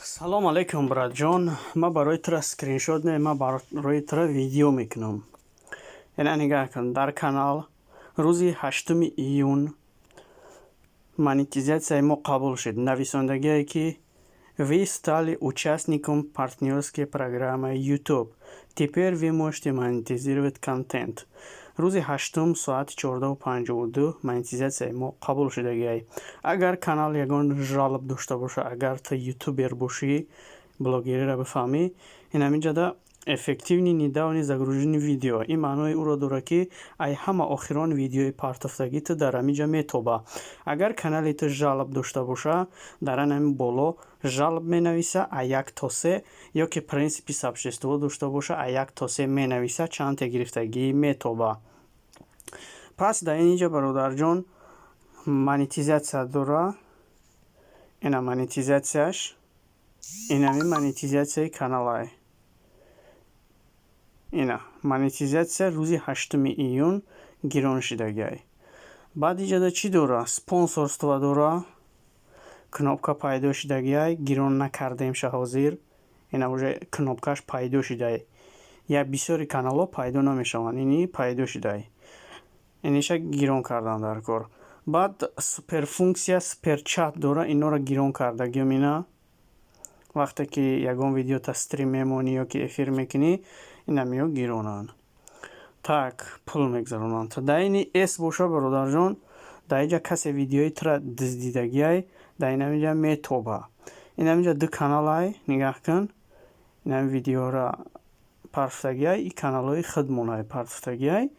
Салом алейкум, братҷон. Ман барои тура скриншот не, ман барои тура видео мекунам. Ина, нигаҳ кун, дар канал рӯзи 8 июн монетизатсияи мо қабул шуд. Нависондагие, ки «Вы стали участником партнерской программы YouTube. Теперь вы можете монетизировать контент». Рӯзи 8, соати 14:52 монетизатсияи мо қабул шудагиай. Агар канал ягон жалоба дошта боша, агар ту ютубер бошӣ, блогериро бифаҳмӣ, ин ҳаминҷода эффективный недавний загруженный видео, ин маънои ӯро дорад, ки ай ҳама охирон видеои партофтагӣ ту дар ҳаминҷа метоба. Агар канали ту жалоба дошта боша, дар ан ҳамин боло жалоба менависа, а 1 то 3, ё ки принципи сообщество дошта боша, а 1 то 3 менависа, чандте гирифтагӣ метоба. Пас дар ин ҷа, бародарҷон, монетизатсия дора. Ина монетизатсияш, инами монетизатсияи каналай. Ина монетизатсия рӯзи 8 июн гирон шидагиай. Баъд иҷода чӣ дора? Спонсорство дора, кнопка пайдо шидагиай, гирон накардемша ҳозир. Ина уже кнопкаш пайдо шидай. Як бисёри каналҳо пайдо намешаванд, ини пайдо шидай, иниша гирон кардан дар кор. Баъд суперфунксия, суперчат дора, инора гирон кардагиём. Ина вақте ки ягон видеота стрим мемонӣ ё ки эфир мекунӣ, инамиё гиронанд, так пул мегзаронанд. Дар ини с боша, бародарҷон, дар инҷа касе видеои тура дуздидагиай, дар инаминҷа метоба. Инаминҷа ду каналай, нигаҳ кун, инами видеоро партофтагиай, и каналҳои худмонай партофтагиай.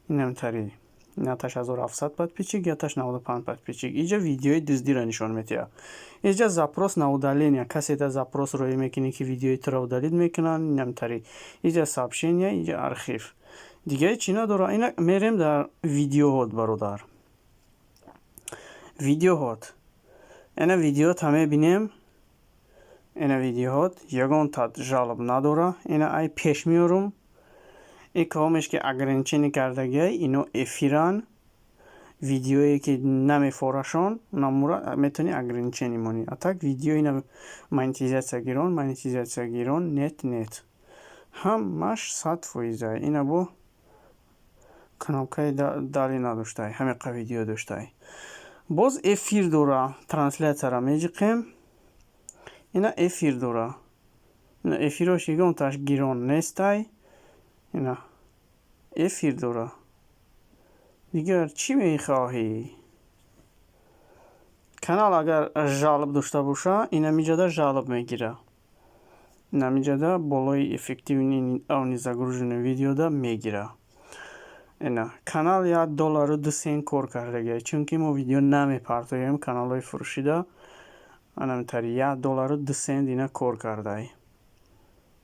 Инамтари яташ 1700 подписчик, яташ 95 подписчик. Иҷа видеои дуздиро нишон медиҳад. Иҷа запрос на удаление, касе да запрос роӣ мекунӣ, ки видеои туро удалить мекунанд. Инамтари иҷа сообщения, иҷа архив. Дигаи чӣ надора. Ина мерем дар видеоҳот, бародар, видеоҳот. Ина видеота мебинем. Ина видеоҳот ягон жалоба надора. Ина ай пеш меорум. И каомеш ки ограничение кардагиай, ино эфиран, видеое ки намефорашон, намура метавонӣ ограничение монӣ. А так видео ина монетизатсия гирон, монетизатсия гирон, нет, нет, ҳамаш 100%. Ина бо кнопкаи дали надоштай, ҳамиқа видео доштай. Боз эфир дора, трансляцияро меҷиқем. Ина эфир дора, ина эфирош ягонташ гирон нестай. Ина эфир дора. Дигар чӣ мехоҳӣ? Канал агар жалоба дошта боша, инамиҷода жалоба мегира, инамиҷода болои эффективный недавний загруженный видеода мегира. Ина канал 1 доллару 2 сент кор кардагиай, чунки мо видео намепартоем каналҳои фурӯшида. Анамтари 1 доллару 2 сент ина кор кардай.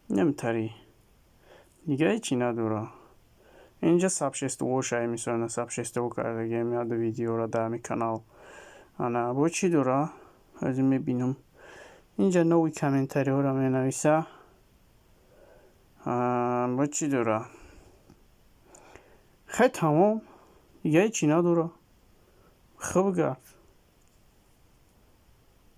Намтари дига ҳечи надора. Инҷа сообществошай, мисол, сообщество кардагиам яду видеоро дар ҳамин канал. Ана бо чӣ дора, ҳозир мебинам. Инҷа новый комментариҳоро менависа. Бо чӣ дора? Хай, тамом, дига ҳечи надора. Хуб гап.